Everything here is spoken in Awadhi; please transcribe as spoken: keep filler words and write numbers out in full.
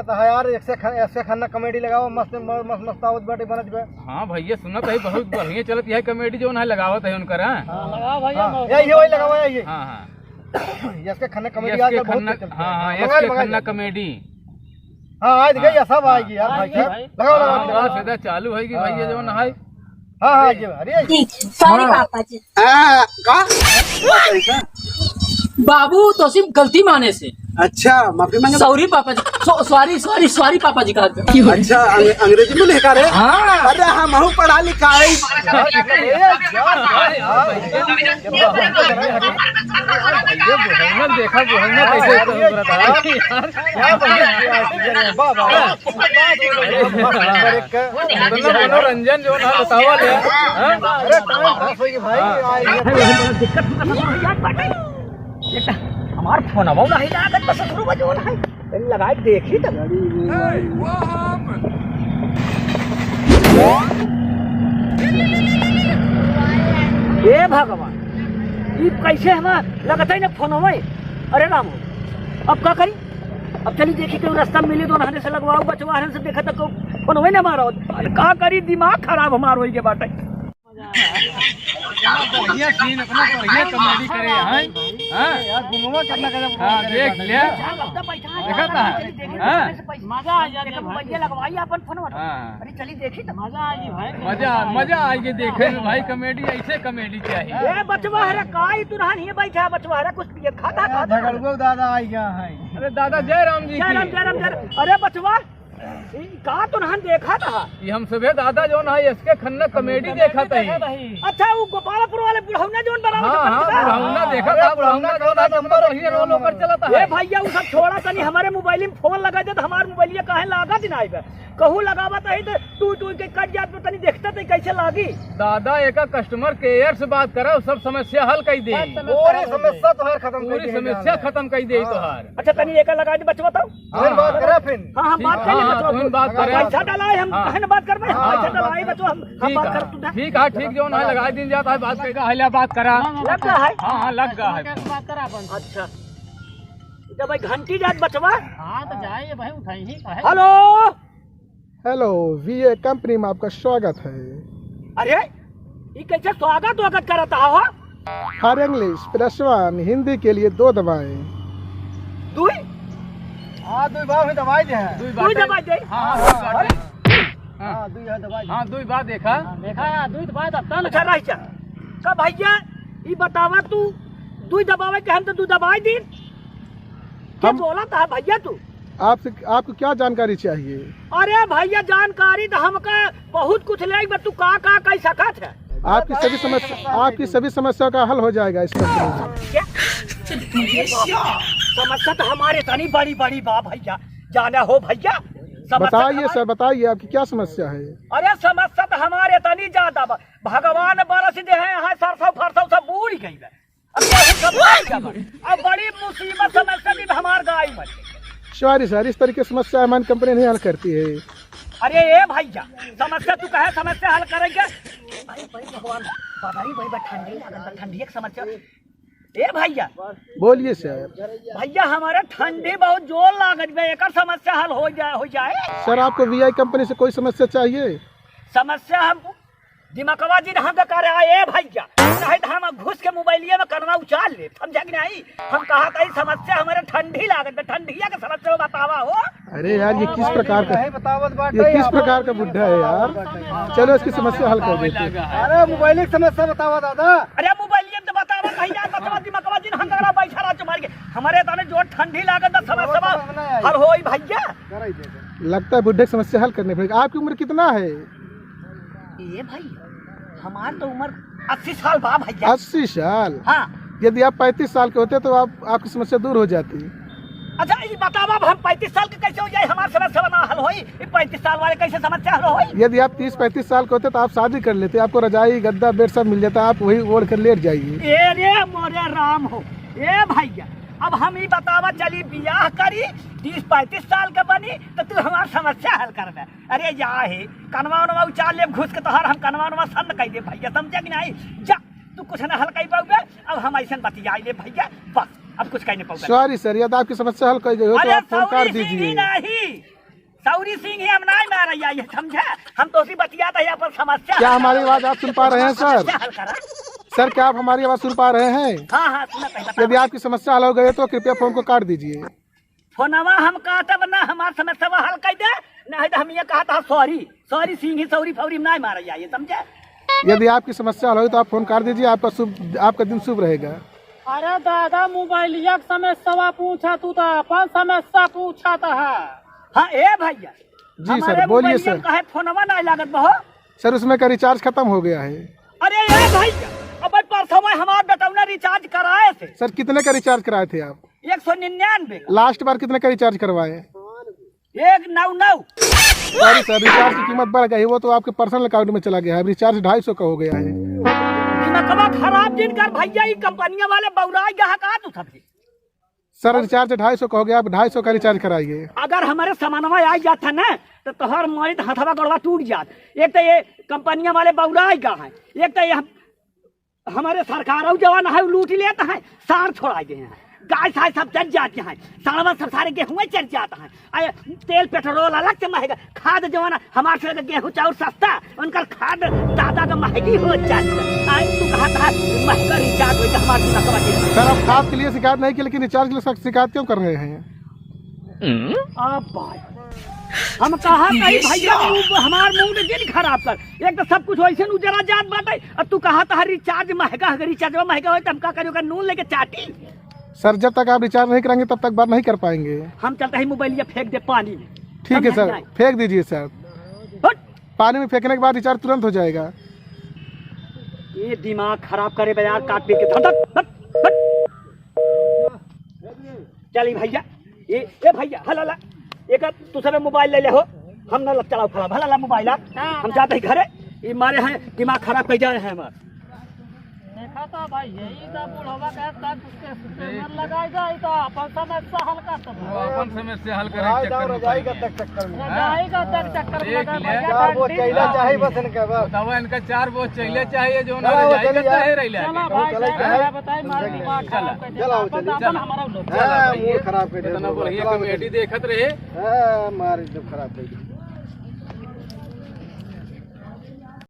तो है यार, एक से ख-, एक से खन्ना comedy लगावा, मस्त, म-, मस्त, मस्त आवत बाटे, बनत बा। हाँ भैया, सुनत है, बहुत बढ़िया चलत है comedy, जौन है लगावत है उनकर, हाँ? हाँ, लगाओ भैया, हाँ, मौका यही है, वही दो। लगावा, यही है। हाँ, हाँ। एक से खन्ना comedy एस के आजकल बहुत खन्ना, चलत है। हाँ, हाँ, मंगा एस के ले, मंगा खन्ना ले। Comedy। हाँ, आज गई, हाँ, सब हाँ। आएगी यार, आ भाई गई साहब। भाई। लगाओ, लगाओ, हाँ, लगाओ। हाँ, सीधा चालू है कि हाँ, भैया हाँ, जौन हाँ। है। हाँ, हाँ, ये, अरे। ठीक, sorry हाँ। पापा जी। आ, का? बाबू, तोसे गलती माने से। अच्छा, माफी मांगे। Sorry पापा जी, सो-, sorry, sorry, sorry पापा जी कहा। अच्छा, अंग-, अंग्रेजी में लिखा रहे? हाँ। अरे, हमहू पढ़ा लिखा है। देखा, देखा, देखा, देखा, क्या बढ़िया, क्या बढ़िया, वाह, वाह, वाह। मतलब मनोरंजन जो ना बतावा ले, हाँ? अरे, time pass होई भाई, हाँ। आ, ये दिक्कत होता है यार, बाटे। ये तो हमार फोनवा नहीं लागत, बस शुरू में जो है। लगाए देखी तो। ए भगवान, ई कैसे हमार लगत है ना फोनवा? अरे राम, अब का करी? अब चली देखी, केहू रास्ता में मिली तो उन्हने से लगवाऊ, बचवा हरन से देखा तो केहू फोनवे ना मारो। अरे का करी, दिमाग खराब हमार होई के बाटे। बढ़िया scene, अपना बढ़िया comedy करे हैं, हाँ? यार, गुंगवा कितना गजब हाँ, करे देख बाटे। ले। देखा था? हाँ? मजा आ जाए भाई। लगवाई अपन फोनवा। हाँ। अरे चली देखी तो। मजा आ गई भाई। मजा, मजा आ गई देखे में भाई, comedy, ऐसे comedy चाहिए। ए बचवा, अरे का ई तुरहन ही बैठा बचवा, अरे कुछ पिए खाता ए, खा तो। झगड़ुआ दादा आ गया है। अरे दादा, जय राम जी जय की। राम, जय राम, जय राम। अरे बचवा, ई का तुरहन देखा था? ये हम सभे दादा जौन है, एस के खन्ना comedy देखा था ही। अच्छा, वो गोपालपुर वाले बुढ़ौना जौन बना हाँ, हाँ, बुढ़ौना देखा था, अरे, बुढ़ौना बुढ़ौना जौन है, नंबर बढ़िया role ओकर चलत है। ए भैया, वो सब छोड़ा तनी, हमारे मोबाइल में फोन लगा दे तो हमार मोबाइलिया काहे लागत ही ना आइबे? कहूँ लगावत है तो तू, तू के कट जात में तनी देखते तो कैसे लागी? दादा, एका customer care से बात करा, सब समस्या हल कर दे। पूरी समस्या तोहार खत्म कर पूरी दी है समस्या जान। खत्म कर दे हाँ। तोहार। अच्छा, तनी एका लगा दे बचवा तो। हाँ, बात करा फिर। हाँ, हम ठीक बात है, कर ले हाँ, बचवा। तुम बात करा। पैसा डलाए हम, हाँ। कहे ना बात करबे? हाँ, पैसा हाँ। डलाए बचवा, हम, हम ठीक बात है, कर तू ना। ठीक है, ठीक जो ना लगा दिन जाता है, बात करा, है, बात करा। लग गया है? हाँ, हाँ, लग गया है। बात करा अपन। अच्छा। जब भाई घंटी जात बचवा। हाँ, तो जाए भाई, उठाई ही, काहे? Hello। Hello, वी ए कंपनी में आपका स्वागत है। अरे, ई कैसे स्वागत वागत करत हो? For English, press one, हिंदी के लिए दो दबाएं। दुई? हाँ, दुई बार भी दबाई दे हैं। दुई बार दुई दे। दबाई दे। हाँ, हाँ, दुई बार अरे। दे। हाँ। हाँ, दुई बार दबाई दे। हाँ, दुई बार देखा। हाँ, देखा, दुई बार दबता ना। अच्छा, रह जा। का भैया, ई बतावा तू, दुई दबावे के हम तो दुई दबाई दी। क्या हम बोला था भैया तू? आपसे, आपको क्या जानकारी चाहिए? अरे भैया, जानकारी तो हमका बहुत कुछ लेबे, तू का का कह सकत है? आपकी सभी समस्या, आपकी सभी समस्या का हल हो जाएगा इस कंपनी में। क्या? समस्या तो हमारे इतनी बड़ी बड़ी बा भैया, जाना हो भैया। समस्या बताइए हमारे सर, बताइए आपकी क्या समस्या है? अरे समस्या तो हमारे इतनी ज्यादा बा, भगवान बरस दे है, यहाँ सरसों फरसों सब बूड़ गई बा। अब यही सब बात क्या बा? अब बड़ी मुसीबत समस्या भी हमार गाय में। Sorry सर, इस तरीके की समस्या हमारी कंपनी नहीं हल करती है। अरे ए भैया, समस्या तू कहे समस्या हल करेंगे? अरे भाई भगवान, बाबा रे भाई, बा ठंडी लागत बा, ठंडी एक समस्या। ए भैया। बोलिए सर। भैया, हमारे ठंडी बहुत जोर लागत बा, एकर समस्या हल हो जाए, हो जाए। सर, आपको वी आई कंपनी से कोई समस्या चाहिए? समस्या हम दिमकवा जी, हम तो कह रहे हैं, ए भैया, नहीं तो हम घुस के मोबाइलिया में कनवा उचार ले, समझा कि नहीं? हम कहा था, ई समस्या हमारे ठंडी लागत बा, ठंडिया के समस्या में बतावा हो। अरे यार, ये किस प्रकार का, नहीं बतावत बाटे, ये किस आप प्रकार का बुढ़ा है यार? चलो, इसकी समस्या हल कर देते हैं। अरे, मोबाइल की समस्या बतावा दादा। अरे, मोबाइलिया में तो बतावा, कहीं यार, बतावा, दिमकवा जी, हम तो कह रहा, बैठा रहा, चुप मार के। हमारे ताने जो ठंडी लागत बा, समस्या हल होई भैया। लगता है बुढ़े की समस्या हल करनी पड़ेगी। आपकी उम्र कितना है? ए भाई, हमार तो उम्र अस्सी साल बा भैया। अस्सी साल? हाँ। यदि आप पैंतीस साल के होते तो आप, आपकी समस्या दूर हो जाती। अच्छा, ई बतावा, अब हम पैंतीस साल के कैसे हो जाए, हमार समस्या ना हल होई? ई पैंतीस साल वाले कैसे समस्या हल होई? यदि आप तीस पैंतीस साल के होते तो आप शादी कर लेते, आपको रजाई, गद्दा, बेड सब मिल जाता, आप वही ओढ़ कर लेट जाइए। ए रे मोरे राम हो, ए भैया, अब हम ई बतावा, चली बियाह करी, तीस पैंतीस साल के बनी, तो तू हमार समस्या हल करबे। अरे या हे, कनवा उनवा उचार लेब घुस के तोहार, हम कनवा उनवा सन्न कह दे भैया, समझे कि नहीं? जा, तू कुछ ना हल कह पाउबे, अब हम ऐसन बतियाई ले भैया, बस। अब कुछ कह नहीं पाऊंगा। सॉरी सर, यदि आपकी समस्या हल कर गई हो तो अरे आप फोन काट सौरी सिंह ही दीजिए। नहीं, सौरी सिंह ही हम नहीं मारे, ये समझे? हम तो उसी बतियात है अपन समस्या क्या हल हमारी करो। आवाज आप सुन पा रहे हैं सर? समस्या हल करा। सर, क्या आप हमारी आवाज सुन पा रहे हैं? हाँ, हाँ, सुनत है, बताओ। यदि आपकी समस्या हल हो गई है तो कृपया फोन को काट दीजिए। फोनवा हम काटब ना, हमार समस्या हल कर दे, नहीं तो हम ये कहा था सॉरी, सॉरी सिंह ही सौरी फौरी में नहीं मारा जाए, समझे? यदि आपकी समस्या हल हो तो आप फोन काट दीजिए, आपका शुभ, आपका दिन शुभ रहेगा। अरे दादा, मोबाइलिया के समस्या पूछा, तू तो अपन समस्या पूछा तो है। हाँ, ए भैया, जी सर, हमारे बोलिए मोबाइलिया सर। में काहे फोनवा नहीं लागत बहो? सर, उसमें का रिचार्ज खत्म हो गया है। अरे ए भैया, अब भाई परसों में हमार बेटौना रिचार्ज कराए थे। सर, कितने का रिचार्ज कराए थे आप? एक सौ निन्यानवे का। लास्ट बार कितने का रिचार्ज करवाए? एक नौ नौ। सॉरी सर, रिचार्ज की कीमत बढ़ गई, वो तो आपके पर्सनल अकाउंट में चला गया है। अब रिचार्ज ढाई सौ का हो गया है। दिमागवा खराब जिन कर भैया, ई कंपनिया वाले बौराई गया का तू सबके? सर, रिचार्ज ढाई सौ का हो गया, आप ढाई सौ का रिचार्ज कराइए। अगर हमारे सामानवा आ जात है ना, तो तोहर मारी तो हथवा गोड़वा टूट जात। एक तो ये कंपनिया वाले बौराई गया है, एक तो ये हम, हमारे सरकार जवान है, लूट लेता है, सार छोड़ा गए हैं, गाय साय सब चर जाते हैं, साड़वा सब सारे गेहूं चर जाता है। अरे तेल पेट्रोल अलग से महंगा, खाद जवान हमारे से गेहूं चाउर सस्ता, उनकर खाद दादा का महंगी हो जाती है। आज तू कहा था महंगा रिचार्ज हो गया, हमारे दिमाग का बात है। सर, आप खाद के लिए शिकायत नहीं की, लेकिन रिचार्ज के लिए सख्त शिकायत क्यों कर रहे हैं? अब भाई, हम कहा कहीं भैया, तू हमार मूड जिन खराब कर। एक तो सब कुछ वैसे नु जरा जात बाटे, अब तू कहा था रिचार्ज महंगा है, रिचार्ज महंगा हो तो हम का करियो का नून लेके चाटी? सर, जब तक आप रिचार्ज नहीं कराएंगे तब तक बात नहीं कर पाएंगे। हम चलते हैं मोबाइल ये फेंक दे पानी में। ठीक है समझ सर, जाए। फेंक दीजिए सर। हट। पानी में फेंकने के बाद रिचार्ज तुरंत हो जाएगा। ये दिमाग खराब करे बे यार, काट पीट के धर, धर, धर, धर। चली भैया, ये, ए भैया, हला ला, एक तू सबे मोबाइल ले ले हो, हम ना चलाओ खराब, हला ला मोबाइल आ, हाँ, हम हाँ। जाते ही घरे, ये मारे हैं, दिमाग खराब कर जाए हैं हमार। देखा तो भाई, यही तो बुढ़वा के तक उसके स्कैनर लगाई जाए तो अपन समस्या हल कर सकते। वो अपन समस्या हल करे भाई, चक्कर दाऊ में रजाई पड़ का गए। तक चक्कर में। रजाई का तक चक्कर में देख लगा लिया। भैया चार बोझ ठंडी चैला में। चाही बस इनका बस। बतावा इनका चार बोझ चैला चाहिए जो ना चला, रजाई चलिए। का तहे रहिला। चला भाई, चला, चला। बताई मार दिमाग चला। खराब कर दिया। चला, अपन चला। अपन हमारा लोग। हाँ, चला भाई, मूड खराब कर दिया। इतना बढ़िया चला, कॉमेडी चला। देखत रहे। हाँ, मार एकदम खराब कर दिया।